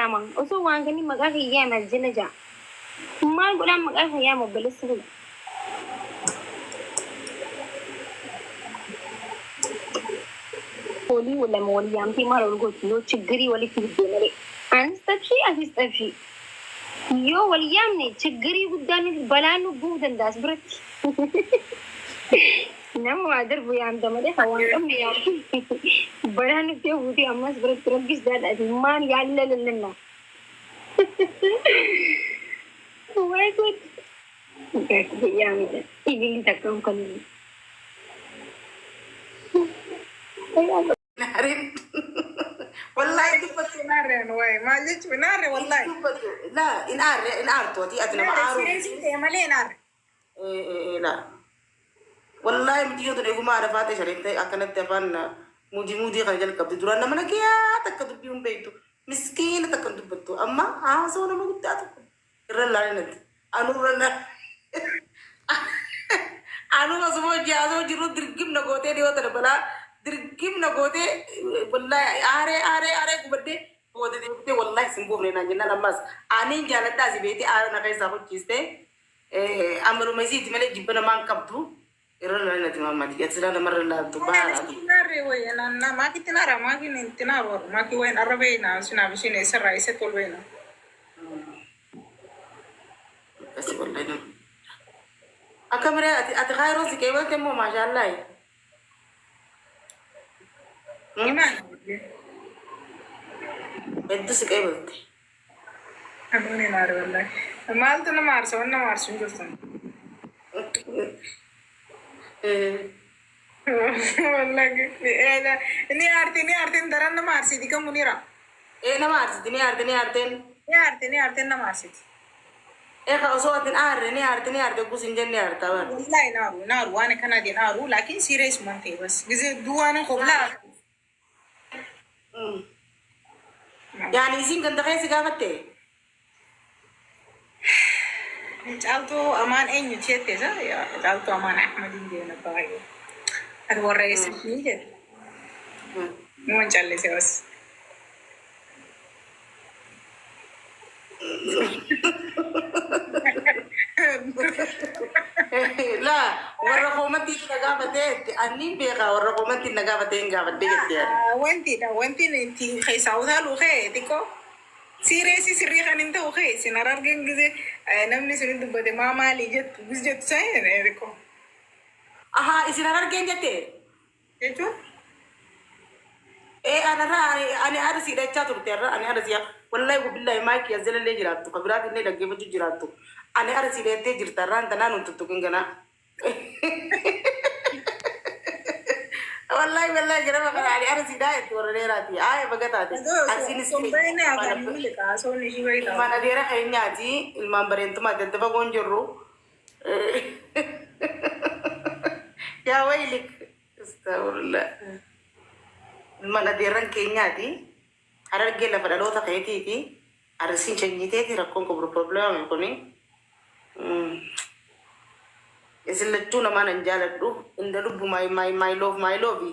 Yaama osoo waan kanni maqaa kee yaame as jala ja'a. Maal godhaan maqaa kee yaama obboleessi kiyya. Olii lama wal yaamtee maal ol gooti yoo chiggirii walitti fiddee malee. Anis xabshii atis xabshii. Yoo wal yaamne chiggirii guddaan nu balaan nu bu'uu danda'a as biratti. Nama waa darbu yaamta malee kan waan qabne yaamte balaan nutti yoo buute ammas biratti rabbis daadhaati maal yaalla lallanna. Waay god. Yaamte ililli takka kan. Naarin. Wallahi Dubbattu naarre anu waa'ee maal jechuun naarre wallahi. Dubbattu laa in aarre in aartu ati ati nama aaruu. Sireesii ta'e malee naarre. Laa. Wallahi mitiyyoo tun eegumaa arafaa ta'e shariin ta'e akkanatti afaan muudii muudii kana jalqabdi. Duraan nama nagayaa takka dubbii hin beektu. Miskiina takka hin dubbattu. Amma haasoo nama guddaa tokko irra laalinatti. Anurra na. Anu osuma hojii haasoo jiru dirgimna gootee dhiyoo tana balaa dirgimna gootee wallahi aaree aaree aaree gubaddee booda deebitee wallahi sin buufne naan jennaan ammas aniin jaaladhaa si beektee aara na keessaa hucciistee amaluma isiiti malee jibba namaan qabdu irra laalinatti maamati ati silaa namarra laaltu baaraati. Naarre wayi na maakitti naara maakiin itti naaru maakii wayin arra beeyna sinaaf isheen eessarraa eessatti ol beeyna. Akkasi wallahi nama. Akkamiree ati ati kaayiroon si qeebalte immoo maashaallahi. Imaan. Hedduu si qeebalte. Anuun hin aare wallahi. Maaltu nama aarsa waan nama aarsu hin jirtu. Wallahi ni aarti ni aartiin daran nama aarsiti gamu ni ra. Ee nama aarsiti ni aarte ni aarteen. Ni aarti ni aartiin nama aarsiti. Eega osoo ati hin aarre ni aarte ni aarte gus hin jenne aarta bara. Wallahi naaru naaru waan akkanaatiin aaru laakiin serious man ta'e bas gizee duwwaan koblaa. Yaani isiin ganda keessa gaafatte? Caaltuu Amaan eenyu jette isa? Caaltuu Amaan Ahmadiin jedhan abbaa baay'ee. Ati warra eessatti jette? Numan callise bas. Laa warra koomantii na gaafatee anniin beekaa warra koomantii na gaafatee hin gaafadhe jettee. Wanti dha wanti itti keessaa utaaluu kee xiqqoo siireesii sirrii kan hin ta'u kee isin harargeen gisee namni isin dubbate maa maalii jettu gis jettu san xiqqoo. Ahaa isin harargeen jette? Jechuun Ee anarra ani arsii dhachaa turte irra ani arsii wallahi billahi maayikii as jalallee jiraattu ka biraati illee dhaggeeffachuu jiraattu ani arsii dhattee jirta irraan tanaan hin tuttuqin ganaa. Wallahi wallahi gara kana ani arsii dhaa itti warra dheeraati aaya baga taate arsiinis Sombayne afaan miliqa soon ishii wayita. Ilmaan adeera keenyaati ilmaan bareentumaa adda fagoon jirru. Yaa waylik astagfirullah. Ilmaan adeerran keenyaati. Harargee lafa dhaloota keetiiti. Arsiin sanyiteeti rakkoon qabdu problema kuni. Isin lachuu namaan an jaaladhu. Inda lubbu my my my love my love.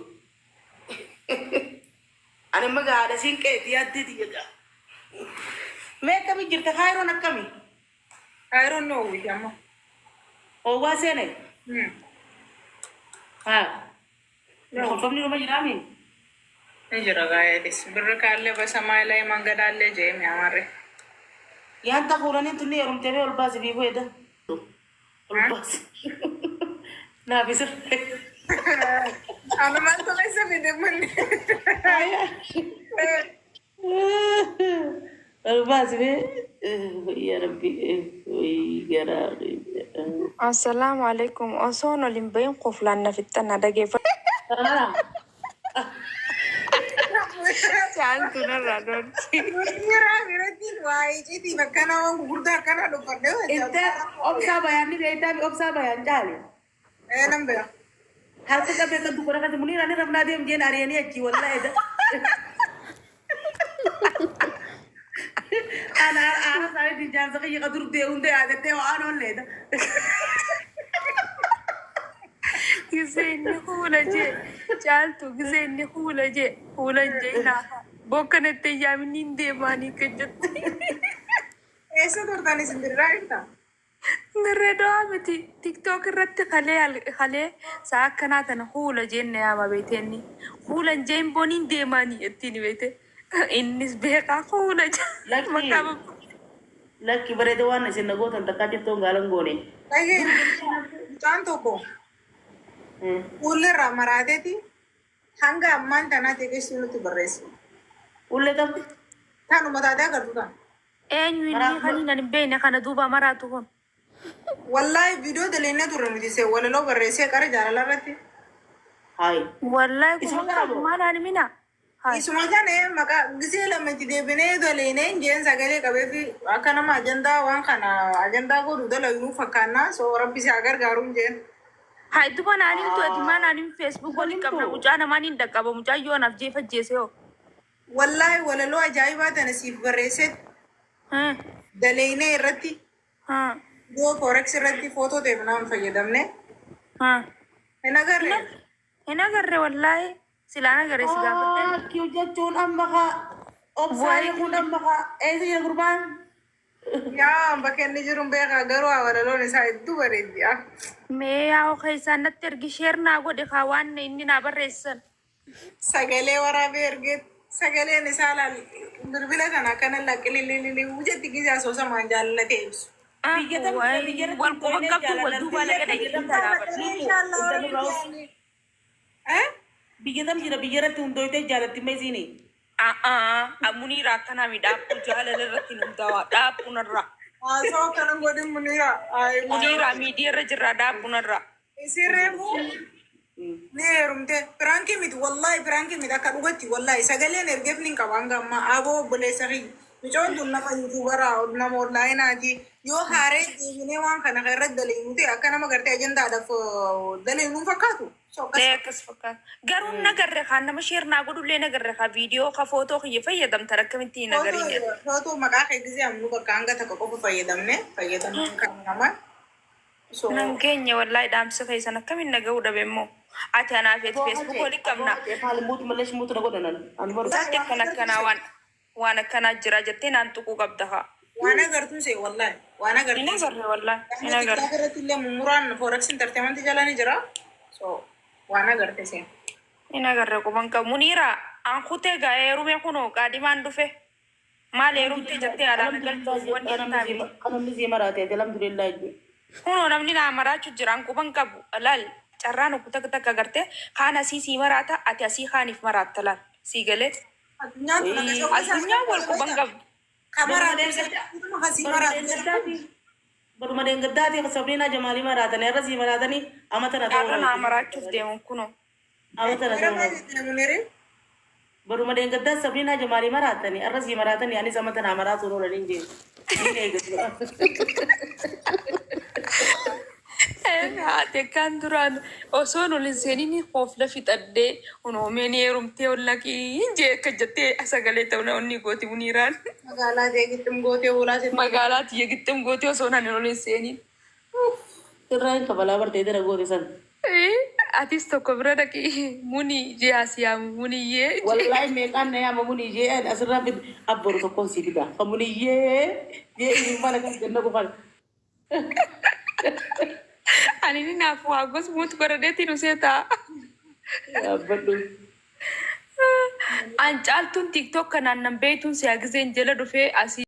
Ani amma gahaadha siin qeeti yaaddee tiyya gaa. Mee akkami jirta kaayiroon akkami? I don't know witi amma. Oowwaa seene? Haa. Kolfamni numa jiraami? Ni jira gaa'eetis. Birri kaallee basamaa ilaa mangadaallee jee mi amarre. Yaanta fuulaniin tunni heerumtee mee ol baasi biifuu eda. Ol baasi. Naaf isirre. Anu maaltu keessa fide manni. Ol baasi mee. Yaa Rabbi. Garaa. Assalaamu alaikum. Osoon ol hin bahin koflaan na fixxan na dhageeffadhu. Caaltu narraa doonti. Miraa biratti waa'ee citii bakka nama gurguddaa akkana dhuffadhe. Inta obsaa bayaan ni beektaa obsaa bayaan caale. Ee nan beeka. Harka qabee kan dubbara kan muniira ni rafnaa deem jeen ari'anii achi wallahi eda. Ana ana isaaniitiin jaarsa kiyya ka dur deemu hunda yaadattee waan oolleedha. Gisee inni fuula jee caaltu gisee inni fuula jee fuula hin jee naafa. Bokkanatti yaaminni hin deemaanii kan jette. Eessa turtan isin dirraa jirta? Dirree dawaa miti. TikTok irratti kalee kalee sa'a akkanaa tana huula jenne yaama beeteenni. Huulan jeen booniin deemaanii ittiin beete. Innis beekaa huula Lakki. maqaa Lakki bareeda waan isin nagootan takkaa jettoon gaalan goone. Dhagee mucaan tokko fuulli irraa maraateeti hanga ammaan tanaa teekessi nutti barreesse. Ullee qabdi. Tanuma taatee agartu tan. Eenyu inni kan hin beekne kana duuba maraatu kun. Wallaahi viidiyoo daleennee turre nuti see walaloo barreessee qara jaalala irratti. Hayi. Wallaahi Isuma kun kana moo? maal ani mina. Hayi. Isuma kana maqaa gisee lama itti deebinee daleenee jeen sagalee qabee fi akka nama ajandaa waan kana ajandaa godhu dalagnuu fakkaannaa soo rabbi si haa gargaaruun jeen. Hayi duba naaniin tu'ati maa naaniin Facebook waliin qabna mucaa namaan hin dhaqqaba mucaa yoo naaf jeefa jeese hoo. Wallaahi walaloo ajaa'ibaa tana siif barreessee daleenee irratti viidiyoo forex irratti footoo ta'e naan fayyadamne. Hin agarree? Hin agarre wallaahi silaan agarre si gaafatte. Akki jechuun amma kaa obsaayee kun amma kaa eessa jira gurbaan? Yaa bakka inni jiru hin beekaa garuu walaloon isaa hedduu bareeddi. Ah. Mee yaa keessaan natti ergi share naa godhe kaa waan inni naa barreessan. Sagalee waraabee ergee sagaleen isaa laal bilbila kana akkana laqqilililili jetti gisee asoosamaan jaallatee ibsu. Biyya tam jira biyya irratti Wal quba qabdu wal duuba laga dhaggeeffata Inshallah. Eh? Biyya tam jira biyya irratti hundooytee jaalatti mee isiini. Muniira akkanaa midhaaphu jaalala irratti hundaa'aa dhaaphu narraa. Haasoo akkana godhin Muniira. Ay, Muniira miidiyaa irra jirra dhaaphu narraa. Isin reefu ni heerumte. Piraankii miti wallaahi piraankii miti akka dhugatti wallaahi sagaleen ergeef ni qaba hanga ammaa aboo obboleessa kiyya. Micoon tun nama yuutuubaraa nama onlaayinaati. Yoo haaree deebinee waan kana irratti dalagnu ta'e akka nama gartee ajandaadhaaf dalagnu fakkaatu. So akkas Ee akkas fakkaata. Garuu nagarre kaan nama share naa godhullee nagarre kaa viidiyoo ka footoo kiyya fayyadamtan akkamitti hin agariin jedha. Footoo maqaa kee gisee ammoo bakka hanga takka qofa fayyadamne fayyadamne kan namaa. So Nan keenya wallaahi dhaamsa keessan akkamiin nagahuu dhabe immoo. Ati anaaf ati Facebook waliin qabna. Maal muutu malee muutu na godhanan. Ani baru. Isaatti akkan akkanaa waan waan akkanaa jira jettee naan tuquu qabda haa. Waan agartuun see wallaahi waan Hin agartuun. agarre wallaahi hin agarre. TikTok irratti illee mummuraan forex entertainment jala ni jira. So waan agarte seen. Hin agarre quban qabu. Muniira an kutee gaa heerume kunoo qaadimaan dhufe. Maal heerumte jettee alaana galchuuf wanni hin taane. Kanamni sii maraate alhamdulillah. Kunoo namni naa maraachuu jira an quban qabu. Laal carraan okku takka takka agartee kaan asii sii maraata ati asii kaaniif maraatta laal sii galee. Addunyaan tun akka shawwii isaa Addunyaan wal quban qabdu. Kamaraatu kasii maraatu. Baruma deengaddaati Sabriinaa Jamaalii maraatanii irra sii maraatanii ama tana ta'uu Carra naa maraachuuf deemu kunoo. Ama tana ta'uu. Baruma deengaddaa Sabriinaa Jamaalii maraatanii irra sii maraatanii anis ama tana maraatu oolanii jee. Ni eegatu. Haati akkaan duraan osoo ol hin seeniin hoofla fixadhee unoomeen heerumtee ol naqii hin jee akka jettee sagalee ta'u na onni gooti Muniiraan. Magaalaa ta'e gixxim gootee oolaa ta'e. Magaalaa tiyya gixxim gootee osoo nani ol hin seeniin. Sirraa hin kabalaa bartee tana goote san. Atis tokko bira dhaqii muni jee as yaamu muniyyee. Wallaahi meeqaan na yaama muniyyee asirraa fid abboru tokkoon sii fida. Ka muniyyee jee isin mana kan jenna qofan. Ani ni naaf waa gosmuutu godhadheetiin usee ta'a. Yaabbadhu. An caaltuun TikTok kanaan nan beeytuun siyaa gizeen jala dhufee asii.